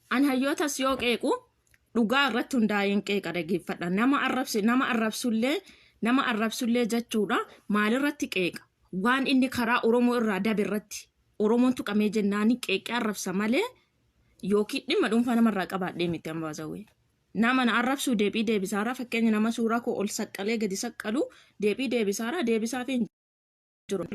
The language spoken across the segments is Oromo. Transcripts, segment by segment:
Ani hayyootas yoo qeequ dhugaa irratti hundaa'een qeeqa dhageeffadha. Nama arrabse nama arrabsullee nama arrabsullee jechuudha maalirratti qeeqa? Waan inni karaa Oromoo irraa dabe irratti Oromoon tuqamee jennaani qeeqee arrabsa malee yookiin dhimma dhuunfaa namarraa qabaadhee miti ambaasawwee. Nama na arrabsuu deebii deebisaaraa fakkeenya nama suuraa koo ol saqqalee gadi saqqalu deebii deebisaaraa deebisaafii hin jiru.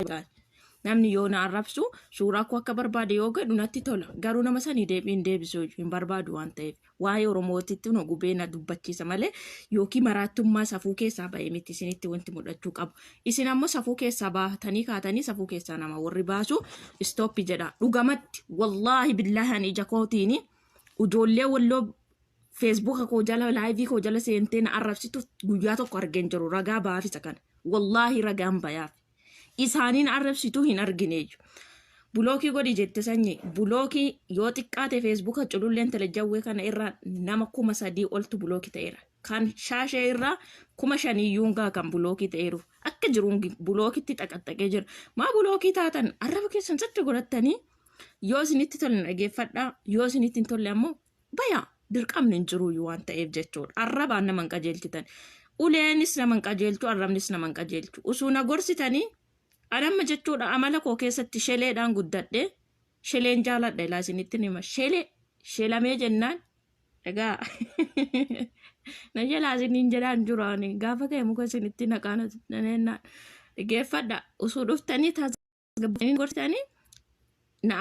Namni yoo na arrabsu suuraa koo akka barbaade yoo godhu natti tola. Garuu nama sanii deebii hin deebisu hin barbaadu waan ta'eef. Waa'ee Oromootitti nu gubee na dubbachiisa malee yookiin maraattummaa safuu keessaa ba'e miti isinitti wanti mul'achuu qabu. Isin ammoo safuu keessaa baatanii kaatanii safuu keessaa nama warri baasu istooppi jedha. Dhugamatti wallaahi billaahi ani ija kootiin ijoollee walloo feesbuuka koo jala laayivii koo jala seentee na arrabsitu guyyaa tokko argeen jiru ragaa baaf isa kana. Wallaahi ragaan bayaaf. Isaaniin arrabsitu hin argineeyyu. Bulookii godhi jette sanyii. Bulookii yoo xiqqaate feesbuuka cululleen telejawwee kana irraa nama 3000 oltu bulookii ta'eera. Kan shaashee irraa 5000yyuu gaa kan bulookii ta'eeru. Akka jiruun bulookitti xaqaxaqee jira. Maa bulookii taatan arraba keessan satti godhattanii yoo isinitti tole na dhageeffadhaa yoo isinitti hin tolle ammoo baya dirqamni hin jiruyyuu waan ta'eef jechuudha. Arrabaan nama hin qajeelchitan. Uleenis nama hin qajeelchu, arrabnis nama hin qajeelchu. Usuu na gorsitanii anamma jechuudha amala koo keessatti sheleedhaan guddadhe sheleen jaaladha ilaa isinitti hima. Shelee shelamee jennaan egaa na jalaa isiniin jedhaan jiru ani gaafa ka'e muka isinitti naqaan nannaan dhaggeeffadha usuu dhuftanii tasgabbaanii gorsitanii na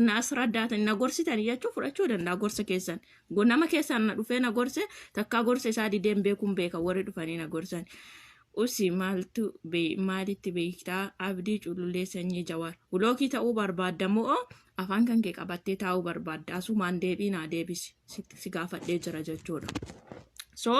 na asraddaatan na gorsitan jechuun fudhachuu danda'a gorsa keessan. Nama keessaan na dhufee na gorse takkaa gorsa isaa dideen beekuun beeka warri dhufanii na gorsan. Usi maaltu maalitti beektaa abdii culullee sanyii jawaar. Bulookii ta'uu barbaadda moo afaan kan kee qabattee taa'uu barbaadda asumaan deebii naa deebisi si gaafadhee jira jechuudha. So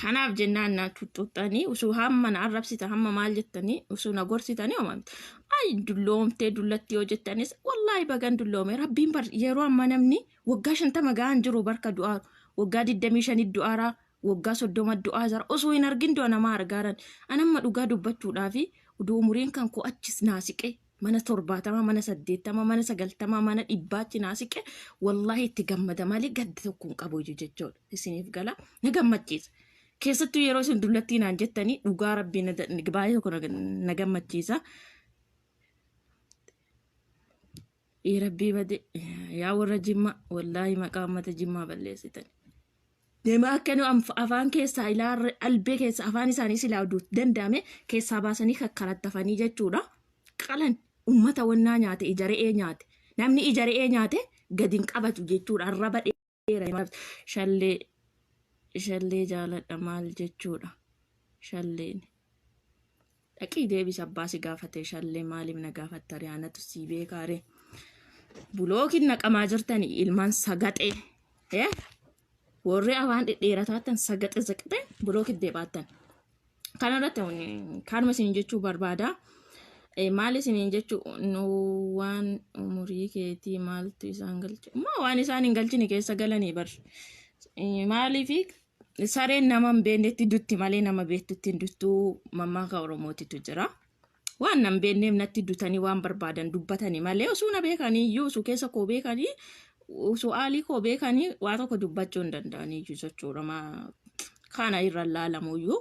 kanaaf jennaan na tuttuqxanii usuu hamma na arrabsita hamma maal jettanii usuu na gorsitanii homaa miti. Ay dulloomtee dullatti yoo jettanis wallaahi bagan dulloome rabbiin bar yeroo amma namni waggaa 50 gahaan jiru barka du'aaru waggaa 25 du'aaraa waggaa 30 du'aa jira osoo hin argin du'a namaa argaaran anamma dhugaa dubbachuudhaafi uduu umuriin kan koo achis naasiqee mana 70 mana 80 mana 90 mana dhibbaatti naa siqe wallaahi itti gammada malee gadda tokko hin qabu iyyuu jechuudha isiniif gala na gammachiisa keessattuu yeroo isin dullattii naan jettanii dhugaa rabbii baay'ee tokko na gammachiisa. Ee rabbii bade yaa warra jimmaa wallaahi maqaa uummata jimmaa balleessitan. Nama akka nu afaan keessaa ilaa albee keessa afaan isaanii silaa oduu danda'ame keessaa baasanii kakkarattafanii jechuudha. Qalan ummata wannaa nyaate ija re'ee nyaate. Namni ija re'ee nyaate gadi hin qabatu jechuudha. Arraba dheera. Shallee shallee jaaladha maal jechuudha. Shalleen. Dhaqii deebisi abbaa si gaafate shallee maaliif na gaafatta ree anatu sii beekaa ree. Bulookiin naqamaa jirtani ilmaan sagaxee. Eh? Warri afaan dhedheerataattan sagaxe sagaxe bulookiin deebaattan. Kana irratti kanuma isin jechuu barbaada. Maal isiniin jechuu nu waan umurii keetii maaltu isaan galche? Maa waan isaan hin galchine keessa galanii bar. Maaliif sareen nama hin beeknetti dutti malee nama beektutti hin duttuu mammaaka Oromootitu jira. Waan nan beekneef natti dutanii waan barbaadan dubbatanii malee osoo na beekanii iyyuu osoo keessa koo beekanii osoo haalii koo beekanii waa tokko dubbachuu hin danda'anii iyyuu jechuudha. Kana irra laalamu iyyuu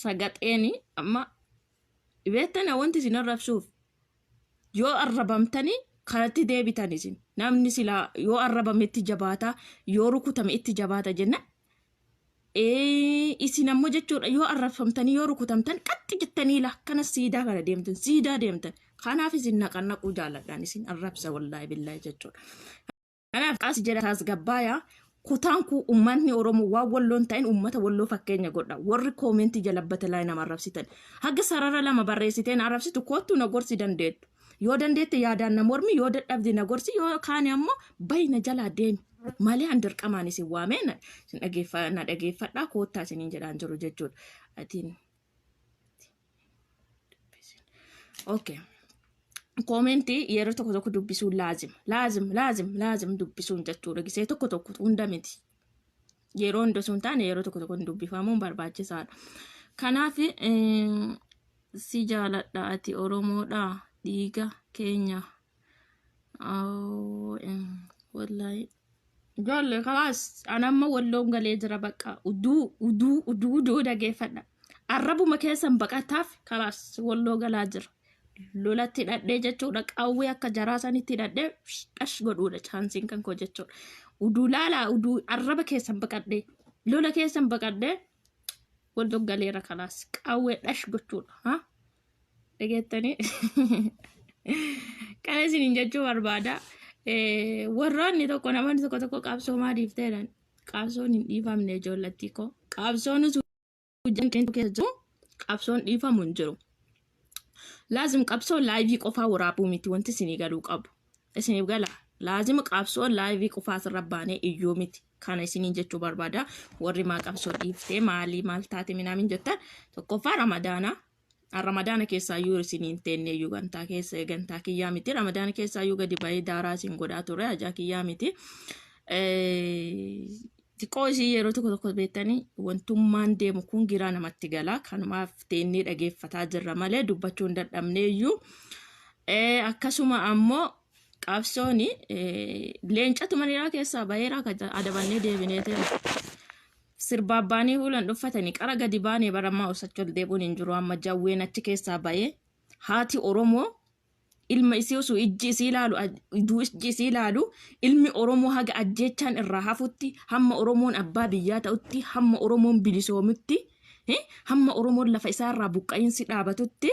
sagaxeen amma beektana wanti isin arrabsuuf yoo arrabamtanii karatti deebitan isin namni silaa yoo arrabame itti jabaata yoo rukutame itti jabaata jenna isin ammoo jechuudha yoo arrabfamtanii yoo rukutamtan qaxxi jettanii lakkana siidaa kana deemtan siidaa deemtan kanaaf isin naqannaquu jaaladhaan isin arrabsa wallaahi billaahi jechuudha. Kanaaf as jedha tasgabbaaya kutaan kun uummatni Oromoo waan walloon ta'in uummata walloo fakkeenya godha. Warri koomentii jala batalaa nama arrabsitan. Haga sarara lama barreessitee na arrabsitu koottu na gorsi dandeettu. Yoo dandeette yaadaan na mormi yoo dadhabde na gorsi yoo kaane ammoo bahi na jalaa deemi. Malee an dirqamaan isin waamee na isin dhageeffa- na dhageeffadhaa koottaa isiniin jedhaan jiru jechuudha. Atiin Okay. Koomentii yeroo tokko tokko dubbisuun laazim. Laazim, laazim, laazim dubbisuun jechuudha. Gisee tokko tokko hunda miti. Yeroo hunda osoo hin taane yeroo tokko tokko dubbifamuun barbaachisaadha. Kanaaf si jaaladha ati Oromoodha dhiiga keenya. Wallaahi. Ijoollee kalaas anamma Walloon galee jira bakka uduu uduu uduu uduu dhageeffadha. Arrabuma keessan baqataaf kalaas Walloo galaa jira. Lolatti hidhadhee jechuudha, qawwee akka jaraa sanitti hidhadhee dhash godhuudha chaansiin kan koo jechuudha. Uduu laalaa, uduu arraba keessan baqadhee, lola keessan baqadhee Walloo galeera, kalaas qawwee dhash gochuudha. Ha? Dhageettanii kana isiniin jechuu barbaada. Warroonni tokko, namoonni tokko tokko qabsoo maa dhiifteedhaan, qabsoon hin dhiifamne ijoollattii koo. Qabsoon hojjan keessa jiru, qabsoon dhiifamu hin jiru. Laazim qabsoo live qofaa waraabuu miti wanti isinii galuu qabu. Isiniif gala. Laazima qabsoo live qofaa asirra baanee iyyuu miti. Kana isiniin jechuu barbaada. Warri maa qabsoo dhiiftee, maalii maal taate minaamin jettan, tokkoffaa Ramadaana. Ramadaana keessaayyuu isiniin teenne iyyuu gantaa keessa gantaa kiyyaa miti. Ramadaana keessaayyuu gadi ba'ee daaraa isin godhaa ture, ajaa kiyyaa miti. Xiqqoo isii yeroo tokko tokko beektanii wantummaan deemu kun giraa namatti gala. Kanumaaf teennee dhageeffataa jirra malee dubbachuu hin dadhabne iyyuu. Akkasuma ammoo qabsoon leencatu maniraa keessaa baheeraa kan adabannee deebinee ta'e. Sirbaabbaanii fuulan dhuffatanii qara gadi baanee baramaa osachol deebi'uun hin jiru, amma jawween achi keessaa bahee haati Oromoo ilma isii osoo ijji isii ilaalu, iduu ijji isii ilaalu, ilmi Oromoo haga ajjeechaan irraa hafutti, hamma Oromoon abbaa biyyaa ta'utti, hamma Oromoon bilisoomutti, hamma Oromoon lafa isaa irraa buqqa'iinsi dhaabatutti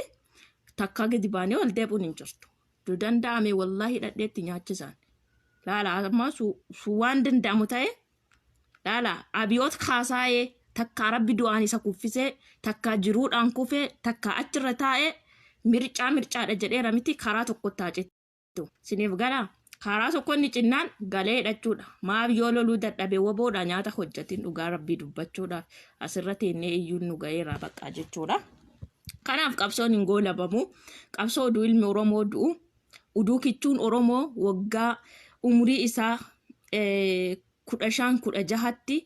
takkaa gadi baanee ol deebi'uun hin jirtu. Du danda'ame wallaahi hidhadheetti nyaachisaan. Laala amma su waan danda'amu ta'e laala Abiyoot Kaasaayee takkaa rabbi du'aan isa kuffisee, takkaa jiruudhaan kufee, takkaa achirra taa'ee mircaa mircaadha jedheera miti, karaa tokkotti haa cittu. Siniif galaa? Karaa tokko inni cinnaan galee hidhachuudha. Maaf yoo loluu dadhabe woboodha nyaata hojjatin, dhugaa rabbii dubbachuudhaaf asirra teennee iyyuun nu ga'eera baqqaa jechuudha. Kanaaf qabsoon hin goolabamu. Qabsoo oduu ilmi Oromoo du'u, uduu kichuun Oromoo waggaa umurii isaa 15 16tti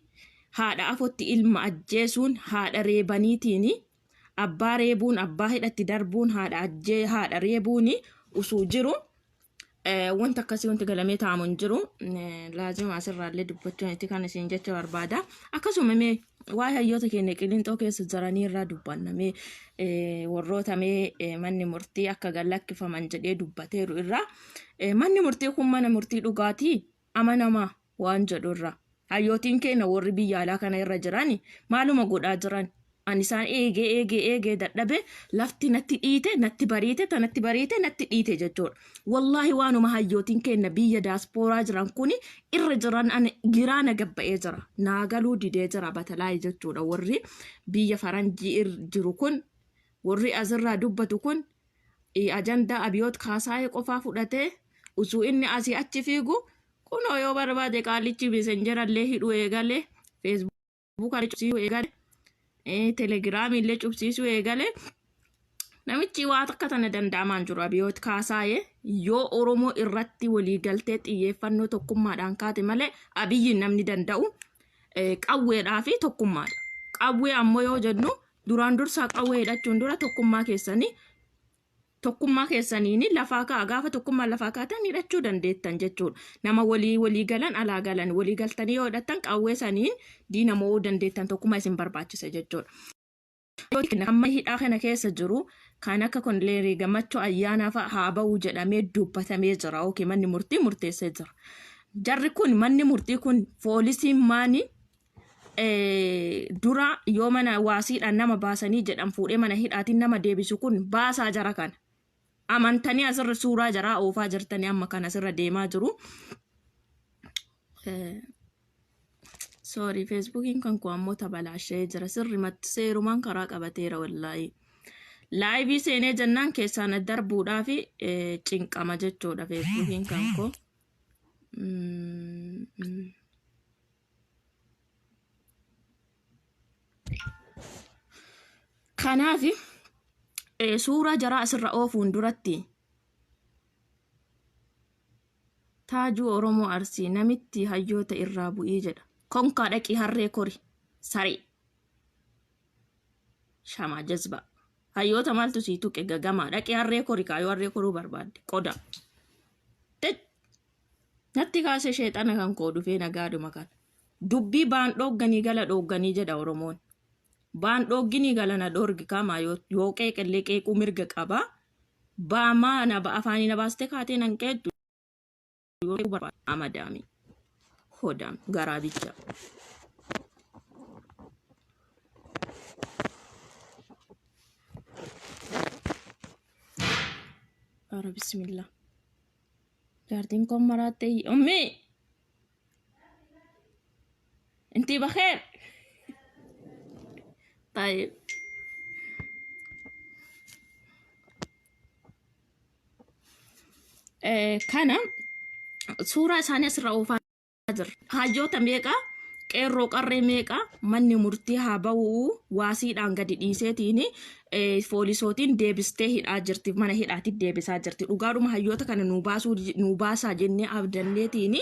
haadha afotti ilma ajjeesuun, haadha reebaniitiin, abbaa reebuun, abbaa hidhatti darbuun, haadha ajjee haadha reebuun usuu jiru. Wanta akkasii wanti galamee taa'amu hin jiru. Laazima asirraallee dubbachuun itti kan isin jecha barbaada. Akkasuma mee waa'ee hayyoota keenya Qilinxoo keessa jiranii irraa dubbanna, mee warroota mee manni murtii akka gad lakkifaman jedhee dubbateeru irraa, manni murtii kun mana murtii dhugaatii amanamaa waan jedhu irraa. Hayyootiin keenya warri biyya alaa kana irra jiran maaluma godhaa jiran? Ani isaan eegee eegee eegee dadhabe, lafti natti dhiite, natti bariite, tanatti bariite, natti dhiite jechuudha. Wallaahi waanuma hayyootiin keenya biyya daaspooraa jiran kun irra jiran ani giraa na gabba'ee jira. Naa galuu didee jira batalaayii jechuudha. Warri biyya faranjii jiru kun, warri asirraa dubbatu kun, ajandaa Abiyoot Kaasaayee qofaa fudhatee usuu inni asii achi fiigu, kunoo yoo barbaade qaalichi Messengerallee hidhuu eegale, Facebookallee cubsiisuu eegale, Telegramillee cubsiisuu eegale. Namichi waa takka tana danda'amaan jiru Abiyoot Kaasaayee yoo Oromoo irratti waliigaltee xiyyeeffannoo tokkummaadhaan kaate malee Abiyyiin namni danda'u qawweedhaa fi tokkummaadha. Qawwee ammoo yoo jennu, duraan dursaa qawwee hidhachuun dura tokkummaa keessanii, tokkummaa keessaniin lafaa ka'a. Gaafa tokkummaa lafaa kaatan hidhachuu dandeettan jechuudha. Nama walii walii galan, alaa galan, walii galtanii yoo hidhattan qawwee saniin diina mo'uu dandeettan, tokkummaa isin barbaachisa jechuudha. Amma hidhaa kana keessa jiru kan akka Konleerii Gammachuu Ayyaanaa fa'a haa ba'uu jedhamee dubbatamee jira. Okay, manni murtii murteessee jira. Jarri kun, manni murtii kun, poolisiin maani dura yoo mana waasiidhaan nama baasanii jedhan fuudhee mana hidhaatiin nama deebisu kun baasaa jara kana. Amantanii asirra suuraa jaraa oofaa jirtanii amma kan asirra deemaa jiru. Sorry, Facebookiin kan koo ammoo tabalaashee jira, sirrimatti seerumaan karaa qabateera wallaahi. Live seenee jennaan keessaan darbuudhaaf cinqama jechuudha Facebookiin kan koo. Kanaaf suuraa jaraa asirra oofuun duratti, Taajuu Oromoo Arsii namitti hayyoota irraa bu'ii jedha. Konkaa dhaqii harree kori saree. Shamaa jazbaa. Hayyoota maaltu sii tuqe gagamaa, dhaqii harree kori, kaayoo harree koruu barbaadde qoda. Natti kaase sheexana kan koo dhufee nagaadhuma kana. Dubbii baan dhoogganii gala dhoogganii jedha Oromoon. Baan dhoogginii gala na dhoorgi kama yoo qeeqellee qeequu mirga qaba. Baamaa na afaanii na baastee kaatee nan qeeqxu yoo qeequu barbaade amadaami. Hodaam garaa bicha. Ara bismillah. Jaartiin kun maraatte ummi. Inti bakheer. Taayib. Kana suuraa isaanii asirra oofaa jirra. Hayyoota meeqa qeerroo qarree meeqa manni murtii haa ba'uu waasiidhaan gadi dhiiseetiin foolisootiin deebistee hidhaa jirti mana hidhaatti deebisaa jirti. Dhugaadhuma hayyoota kana nuu baasuu nuu baasaa jennee abdanneetiin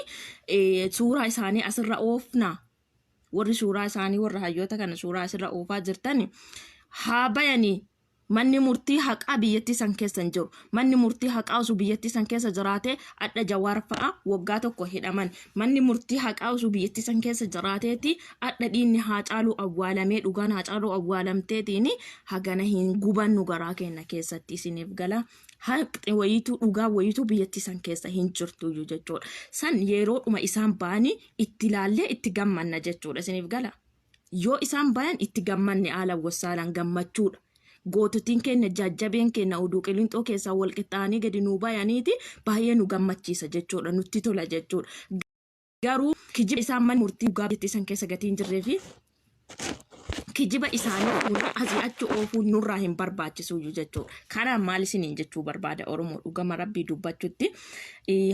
suuraa isaanii asirra oofna. Warri suuraa isaanii warra hayyoota kana suuraa asirra oofaa jirtan haa bayanii. Manni murtii haqaa biyyattii san keessa hin jiru. Manni murtii haqaa osoo biyyattii san keessa jiraatee adha Jawaar fa'a waggaa tokko hidhaman. Manni murtii haqaa osoo biyyattii san keessa jiraateeti adha dhiinni Haacaaluu awwaalamee dhugaan Haacaaluu awwaalamteetiin hagana hin gubannu garaa keenya keessatti isiniif gala. Haqni wayiituu dhugaa wayiituu biyyattii san keessa hin jirtuyyuu jechuudha. San yeroodhuma isaan ba'anii itti ilaallee itti gammanna jechuudha isiniif gala. Yoo isaan bayan itti gammanne aalan wassaalan gammachuudha. Goototiin keenya jajjabeen keenya oduu qilinxoo keessaa wal qixxaa'anii gadi nuu bayaniiti baay'ee nu gammachiisa jechuudha nutti tola jechuudha. Garuu kijiba isaan mana murtii dhugaa biyyattii san keessa gatii hin jirree fi kijiba isaanii kun asii achi oofuun nurraa hin barbaachisuyyuu jechuudha. Kanaan maal isiniin jechuu barbaada Oromoo dhugama rabbii dubbachutti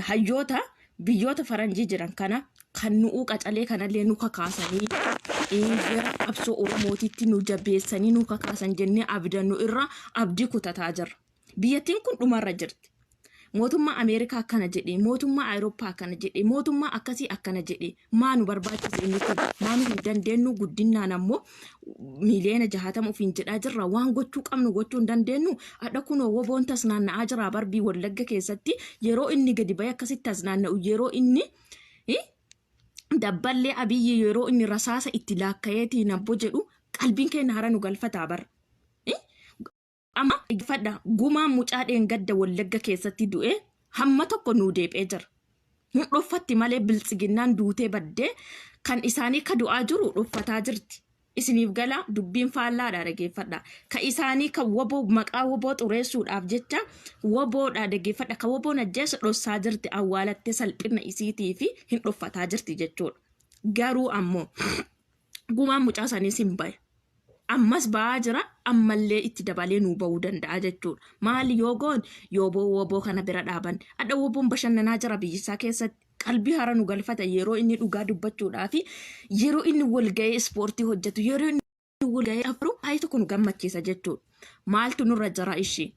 hayyoota biyyoota faranjii jiran kana kan nu'uu qacalee kanallee nu kakaasanii gara qabsoo Oromootitti nu jabeessanii nu kakaasan jennee abdannu irraa abdii kutataa jirra. Biyyattiin kun dhumarra jirti. Mootummaa Ameerikaa akkana jedhee, mootummaa Awurooppaa akkana jedhee, mootummaa akkasii akkana jedhee maa nu barbaachise inni kun maa nu hin dandeenyu guddinnaan ammoo miiliyoona 60 ofiin jedhaa jirra waan gochuu qabnu gochuu hin dandeenyu hadha kunoo woboon tasnaanna'aa jira barbii wallagga keessatti yeroo inni gadi bahee akkasitti tasnaanna'u yeroo inni dabballee abiyyi yeroo inni rasaasa itti laakkayeetiin abbo jedhu qalbiin keenya hara nu galfataa bara. Amma fadha gumaan mucaa dheengadda wallagga keessatti du'e hamma tokko nuu deebi'ee jira. Hin dhoffatti malee biltsiginnaan duutee baddee kan isaanii ka du'aa jiru dhoffataa jirti. Isiniif gala dubbiin faallaadha dhageeffadha. Ka isaanii kan woboo maqaa woboo xureessuudhaaf jecha woboodha dhageeffadha. Ka woboon ajjeese dhossaa jirti awwaalattee salphina isiitii fi hin dhoffataa jirti jechuudha. Garuu ammoo gumaan mucaa saniis hin bahe. Ammas ba'aa jira ammallee itti dabalee nuu ba'uu danda'a jechuudha. Maali yoo goon yoo boo woboo kana bira dhaaban. Adha woboon bashannanaa jira biyyisaa keessatti. Qalbii hara nu galfata yeroo inni dhugaa dubbachuudhaa fi yeroo inni walga'ee ispoortii hojjetu yeroo inni walga'ee afaru baay'ee tokko nu gammachiisa jechuudha. Maaltu nurra jira ishii?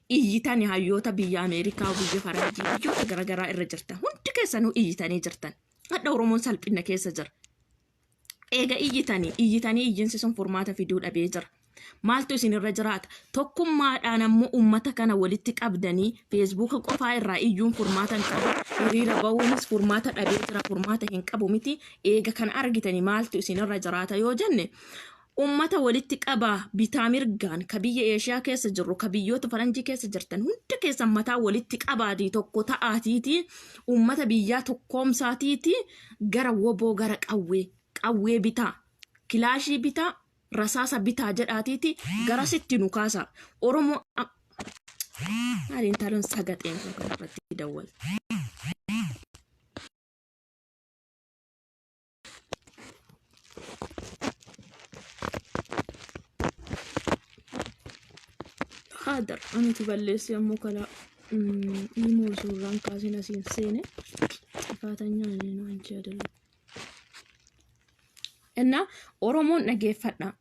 Iyyitani hayyoota biyya Ameerikaa, biyya Faranjii, biyyoota garaagaraa irra jirtan hundi keessanuu iyyitanii jirtan. Hadha Oromoon salphina keessa jira. Eega iyyitanii iyyitanii iyyinsi sun furmaata fiduu dhabee jira. Maaltu isin irra jiraata? Tokkummaadhaan ammoo uummata kana walitti qabdanii feesbuuka qofaa irraa iyyuun furmaata hin qabu. Hiriira bahuunis furmaata dhabee jira furmaata hin qabu miti. Eega kana argitanii maaltu isin irra jiraata yoo jenne uummata walitti qabaa bitaa mirgaan ka biyya Eeshiyaa keessa jirru ka biyyoota faranjii keessa jirtan hunda keessan mataa walitti qabaatii tokko ta'aatiitii uummata biyyaa tokkoomsaatiitii gara woboo gara qawwee qawwee bitaa kilaashii bitaa rasaasa bitaa jedhaatiiti garasitti nu kaasa Oromoo maali intalon sagaxeen kun kanarratti dawwal. Haadar anatu balleesse ammoo kalaa imoo suuraan kaasin asiin seene xifaatanyaa inni nu anchi adallu. Innaa Oromoon dhageeffadha.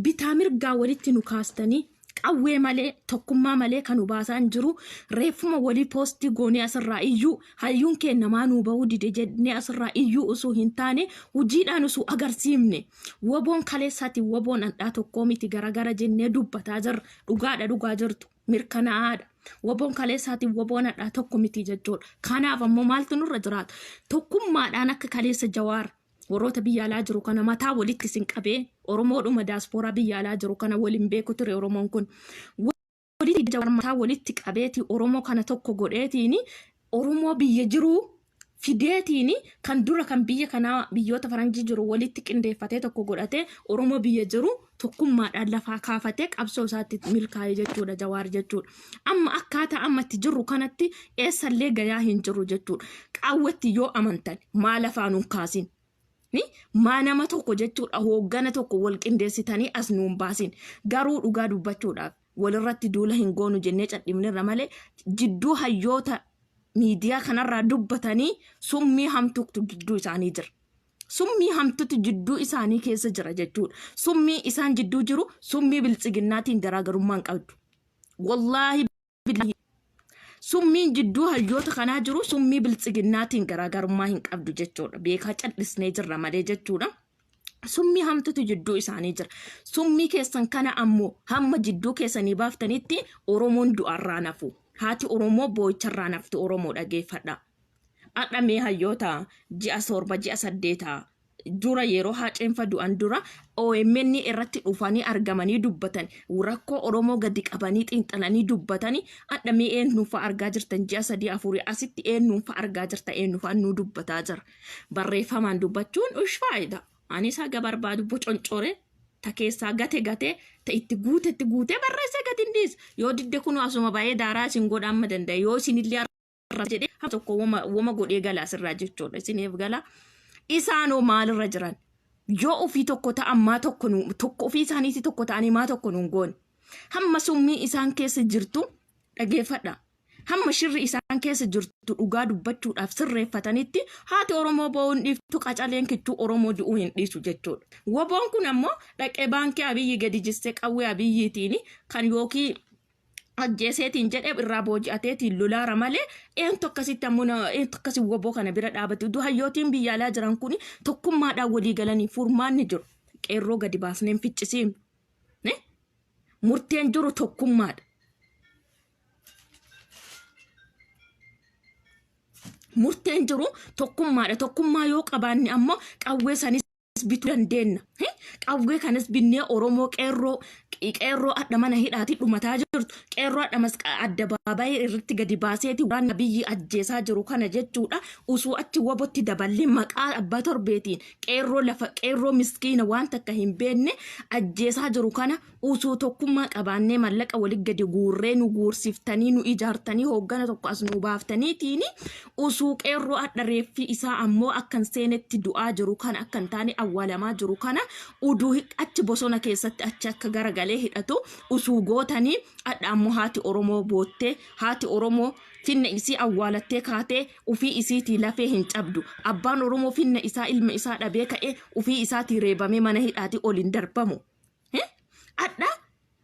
Bitaa mirgaa walitti nu kaastanii qawwee malee tokkummaa malee kan nu baasaa hin jiru reeffuma walii poostii goonee asirraa iyyuu hayyuun keenya maa nuu bahuu dide jennee asirraa iyyuu osoo hin taane hojiidhaan osoo agarsiifne woboon kaleessaati woboon handhaa tokkoo miti garagara jennee dubbataa jirra dhugaadha dhugaa jirtu mirkanaa'aadha. Woboon kaleessaatiin woboon hadhaa tokko miti jechuudha. Kanaaf ammoo maaltu nurra jiraata? Tokkummaadhaan akka kaleessa Jawaar warroota biyya alaa jiru kana mataa walitti isin qabee Oromoodhuma daaspooraa biyya alaa jiru kana waliin beeku ture Oromoon kun. Walitti Jawaar mataa walitti qabeetii Oromoo kana tokko godheetiin Oromoo biyya jiruu fideetiin kan dura kan biyya kanaa biyyoota faranjii jiru walitti qindeeffatee tokko godhatee Oromoo biyya jiru tokkummaadhaan lafaa kaafatee qabsoo isaatti milkaa'e jechuudha Jawaar jechuudha. Amma akkaataa amma itti jirru kanatti eessallee gayaa hin jiru jechuudha. Qaawwatti yoo amantan maa lafaa nun kaasin. Maa nama tokko jechuudha hooggana tokko wal qindeessitanii as nuun baasin. Garuu dhugaa dubbachuudhaaf walirratti duula hin goonu jennee cadhibnerra malee jidduu hayyoota miidiyaa kanarraa dubbatanii summii hamtuutu jidduu isaanii jira. Summii hamtutu jidduu isaanii keessa jira jechuudha. Summii isaan jidduu jiru summii biltsiginnaatiin garaagarummaa hin qabdu. Wallaahi billaahi. Summiin jidduu hayyoota kanaa jiru summii biltsiginnaatiin garaagarummaa hin qabdu jechuudha. Beekaa cal'isnee jirra malee jechuudha. Summii hamtutu jidduu isaanii jira. Summii keessan kana ammoo hamma jidduu keessanii baaftanitti Oromoon du'arraa nafu. Haati Oromoo boo'icharraa nafti Oromoo dhageeffadha. Adha mee hayyoota ji'a 7 ji'a 8 dura yeroo Haaceenfa du'an dura OMN irratti dhufanii argamanii dubbatan rakkoo Oromoo gadi qabanii xiinxalanii dubbatanii adha mee eenyuunfa argaa jirtan ji'a 3 4 asitti eenyuunfa argaa jirta eenyuunfa nuu dubbataa jira. Barreeffamaan dubbachuun ush faayida. Anis haga barbaadu boconcore ta keessaa gate gate ta itti guute itti guutee barreessee gadi hin dhiisu. Yoo didde kunoo asuma ba'ee daaraa isin godha amma danda'e yoo isinillee irra jedhee hamma tokko wama wama godhee gala asirraa jechuudha isiniif gala isaanoo maalirra jiran yoo ofii tokko ta'an maa tokko nu tokko ofii isaaniitii tokko ta'anii maa tokko nuun goone hamma summii isaan keessa jirtu dhageeffadha hamma shirri isaan keessa jirtu dhugaa dubbachuudhaaf sirreeffatanitti haati Oromoo boo'uu hin dhiiftu qacaleen kichuu Oromoo du'uu hin dhiisu jechuudha. Woboon kun ammoo dhaqee baankii Abiyyi gadi jissee qawwee Abiyyiitiin kan yookiin ajjeeseetiin jedhee irraa booji'ateetiin lolaara malee eentu akkasitti ammoo eentu akkasi woboo kana bira dhaabate utuu hayyootiin biyya alaa jiran kun tokkummaadhaan walii galanii furmaanni jiru qeerroo gadi baasnee hin ficcisiifnu. Ne? Murteen jiru tokkummaadha. Murteen jiru tokkummaadha. Tokkummaa yoo qabaanne ammoo qawwee sanis bituu dandeenna. Qawwee kanas binnee Oromoo qeerroo qeerroo adha mana hidhaati dhumataa jirtu qeerroo adha masqa addabaabaayii irratti gadi baaseeti waan biyyi ajjeesaa jiru kana jechuudha. Usuu achi wobotti daballee maqaa abbaa torbeetiin qeerroo lafa qeerroo miskiina waan takka hin beekne ajjeesaa jiru kana usuu tokkummaa qabaannee mallaqa wali gadi guurree nu guursiftanii nu ijaartanii hooggana tokko as nu baaftaniitiin usuu qeerroo adha reeffii isaa ammoo akkan seenetti du'aa jiru kana akka hin taane awwaalamaa jiru kana uduu achi bosona keessatti achi akka garagalee hidhatu usuu gootanii adha ammoo haati Oromoo boottee haati Oromoo finna isii awwaalattee kaatee ufii isiitii lafee hin cabdu abbaan Oromoo finna isaa ilma isaa dhabee ka'ee ufii isaatii reebamee mana hidhaatii ol hin darbamu. Adha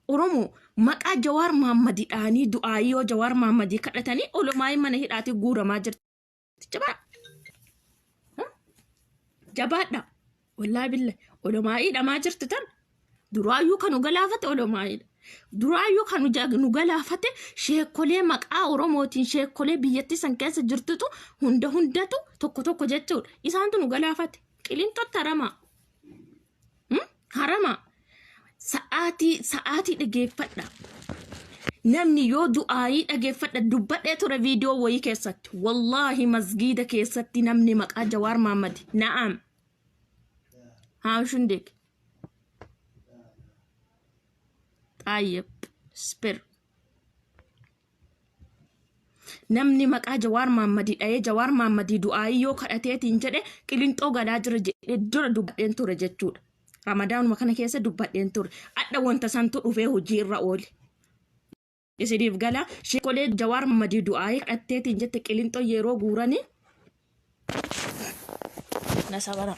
Oromoo maqaa Jawaar Mahammadii dhaanii du'aayii yoo Jawaar Mahammadii kadhatanii olomaayii mana hidhaatii guuramaa jirti. Jabaa. Jabaadha. Wallaahi billa olomaayii dhamaa jirti tan. Duraayyuu kan nu galaafate olomaayiidha. Duraayyuu kan nu galaafate sheekolee maqaa Oromootiin sheekolee biyyattii san keessa jirtutu hunda hundatu tokko tokko jechuudha. Isaantu nu galaafate. Qilinxootti haramaa. Harama. Sa'aatii sa'aatii dhageeffadha. Namni yoo du'aayii dhageeffadha dubbadhee ture viidiyoo wayii keessatti. Wallaahi masgiida keessatti namni maqaa Jawaar Mahaammad. Na'am. Haashundeek. Xaayyib. Spir. Namni maqaa Jawaar Maammadii dha'ee Jawaar Maammadii du'aayii yoo kadhateetiin jedhe qilinxoo galaa jira jedhee dura dubbadheen ture jechuudha. Ramadaanuma kana keessa dubbadheen ture. Adha wanta santu dhufee hojii irra oole. Isiniif gala sheekolee Jawaar Maammadii du'aayii kadhatteetiin jette qilinxoo yeroo guuranii na sabara.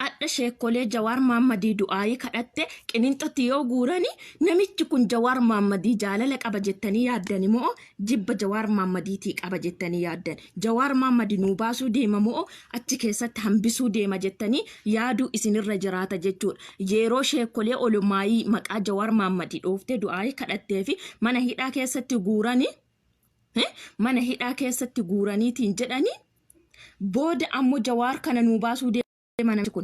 Adha Sheekkolee Jawaar Maammadii du'aayii kadhatte Qilinxotti yoo guurani, namichi kun Jawaar Maammadii jaalala qaba jettanii yaaddani moo jibba Jawaar Maammadiitii qaba jettanii yaaddan? Jawaar Maammadi nuu baasuu deema moo achi keessatti hambisuu deema jettanii yaaduu isinirra jiraata jechuudha. Yeroo sheekkolee olumaayii maqaa Jawaar Maammadii dhooftee du'aayii kadhattee fi mana hidhaa keessatti guurani, mana hidhaa keessatti guuraniitiin jedhanii, booda ammoo Jawaar kana nuu baasuu deema namichi kun.